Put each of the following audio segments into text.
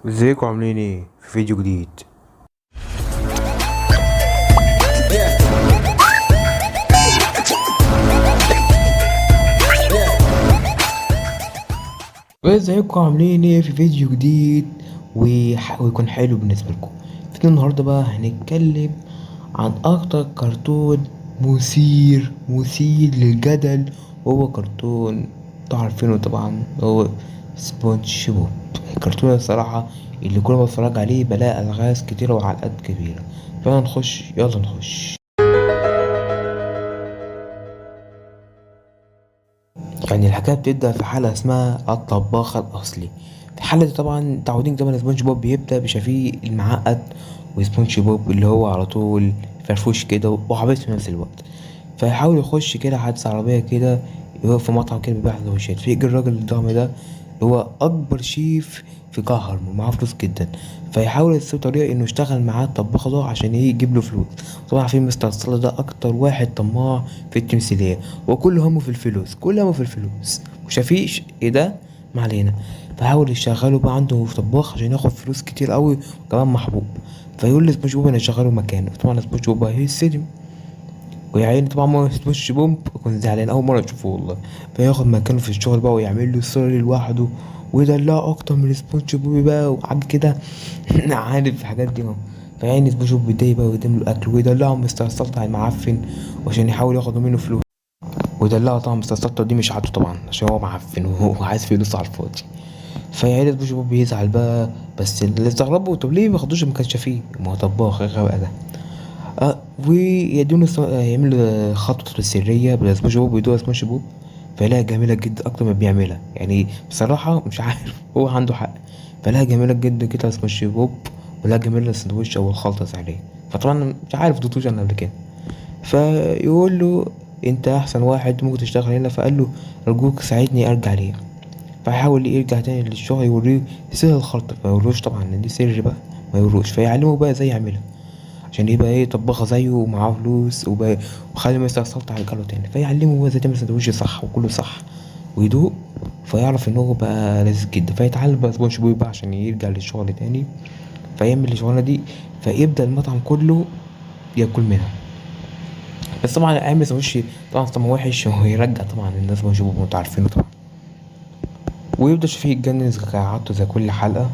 ازيكم عاملين ايه في فيديو جديد. ازيكم عاملين ايه في فيديو جديد ويكون حلو بالنسبة لكم. فيديو النهارده بقى هنتكلم عن اكتر كرتون مثير للجدل، وهو كرتون انتوا عارفينه طبعا، هو سبونج بوب. الكرتون الصراحة اللي كل ما اتفرج عليه بلاقي الغاز كتيرة وعلقات كبيرة. فنخش، يلا نخش. الحكاية بتبدأ في حلقة اسمها الطباخ الأصلي. في الحلقة دي طبعا متعودين طبعا سبونج بوب بيبدأ بشفيق المعقد، وسبونج بوب اللي هو على طول فرفوش كده وعبيط في نفس الوقت. فيحاول يخش كده حادثة عربية كده، يقف في مطعم كده بيبيع سندوتشات. فيجي الراجل الضخم ده اللي هو أكبر شيف في قهر ومعاه فلوس جدا، فيحاول يسوي طريقة إنه يشتغل معاه الطباخ ده عشان إيه يجيب له فلوس. طبعا عارفين مستر سلطع ده أكتر واحد طماع في التمثيلية، وكل همه في الفلوس، كل همه في الفلوس. وشفيق إيه ده ما علينا. فحاول يشغله بقى عنده في طباخ عشان ياخد فلوس كتير قوي وكمان محبوب. فيقول لسبونج بوب انا اشغله مكانه. طبعا سبونج بوب هيتصدم ويا عيني، طبعا ما سبونج بوب كنت زعلان اول مرة اشوفه والله. فياخد مكانه في الشغل بقى ويعمل له الصورة لوحده ويدلعه اكتر من سبونج بوب بقى وحاجه كده. عارف الحاجات دي اهو. فيعني سبونج بوب بيتضايق بقى ويقدم له اكل ويدلعه مستر سلطع المعفن وعشان يحاول ياخد منه فلوس. ودلعه طبعا مستر سلطع دي مش عادته طبعا عشان هو معفن وهو عايز فلوس على الفاضي. فيعني سبونج بوب بيزعل بقى، بس اللي استغربه طب ليه ما خدوش ما كانش فيه، ما هو طباخ ايه الغباء ده. ويدونه يعمل خطوة سرية بسبونج بوب ويدوها سبونج بوب، فلاقيها جميلة جدا أكتر ما بيعملها. بصراحة مش عارف هو عنده حق، فلاقيها جميلة جدا كده سبونج بوب، ولا جميلة السندوتش أو الخلطة السحرية. فطبعا مش عارف دوتوش أنا قبل كده. فيقول له أنت أحسن واحد ممكن تشتغل هنا، فقال له أرجوك ساعدني أرجع ليه. فحاول يرجع تاني للشغل يوريه سر الخلطة، ما يوروش طبعا إن دي سر بقى، ما يوروش. فيعلمه بقى ازاي يعملها عشان يبقى ايه طباخة زيه ومعاه فلوس وخلي مستر سلطع يرجع له تاني. فيعلمه بقى ازاي تعمل سندوتش صح وكله صح ويدوق، فيعرف ان هو بقى لذيذ جدا. فيتعلم بقى سبونج بوب بقى عشان يرجع للشغل تاني، فيعمل الشغلانة دي، فيبدأ المطعم كله ياكل منها. بس طبعا عامل سندوتش طبعا طعمه وحش ويرجع طبعا الناس سبونج بوب انتوا عارفينه طبعا. ويبدأ شفيق يتجنن كعادته زي كل حلقة،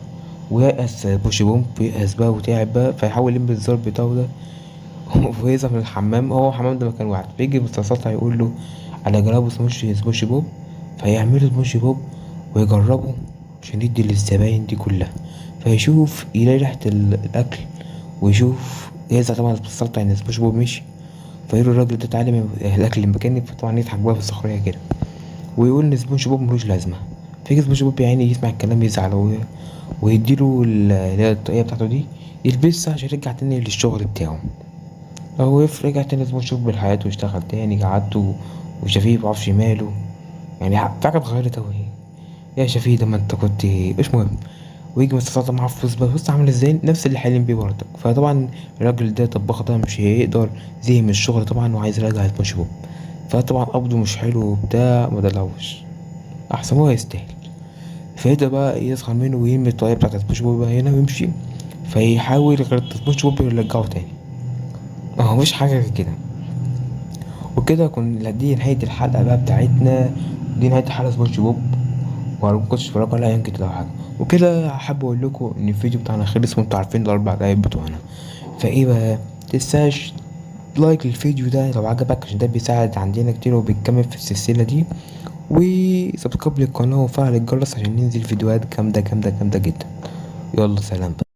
ويأس بوشي بومب، ويأس بقى وتعب بقى، فيحاول يلم الزر بتاعه ده ويظهر من الحمام. هو الحمام ده مكان واحد. فيجي مستر سلطع يقول له على جرابه سبونج بوب، فيعمله سبونج بوب ويجربه عشان يدي للزباين دي كلها. فيشوف يلاقي ريحة الأكل ويشوف يزعل طبعا مستر سلطع إن سبونج بوب مشي. فيقول له الراجل ده تعالى من الأكل المكاني، فطبعا يضحك بقى في السخرية كده ويقول إن سبونج بوب ملوش لازمة. فيجي سبونج بوب يسمع الكلام يزعل ويديله اللي هي الطاقية بتاعته دي يلبسها عشان يرجع تاني للشغل بتاعه. هو رجع تاني سبونج بوب لحياته واشتغل تاني قعدته وشفيق معرفش ماله، في حاجة اتغيرت أوي يا شفيق ده، ما انت كنت مش مهم. ويجي مستر سلطع معاه فلوس بقى، بص عامل ازاي نفس اللي حالم بيه برضك. فطبعا الراجل ده طباخ ده مش هيقدر، زهق من الشغل طبعا وعايز يرجع سبونج بوب. فطبعا قبضه مش حلو وبتاع، ما دلعوش احسن هو يستاهل. فيبدأ بقى يسخر منه ويرمي الطاقية بتاعت سبونج بوب بقى هنا ويمشي. فيحاول يغير سبونج بوب ويرجعه تاني، ما هو مفيش حاجة غير كده. وكده كنا دي نهاية الحلقة بقى بتاعتنا، دي نهاية الحلقة سبونج بوب، وما كنتش اتفرجوا عليها يمكن لو حاجة. وكده حابب اقول لكم ان الفيديو بتاعنا خلص، وانتوا عارفين الاربع دقايق بتوعنا. فايه بقى، متنساش لايك للفيديو ده لو عجبك عشان ده بيساعد عندنا كتير وبيكمل في السلسلة دي، وسبسكرايب للقناة وفعل الجرس عشان ننزل فيديوهات جامدة جامدة جامدة جدا. يلا سلام بقى.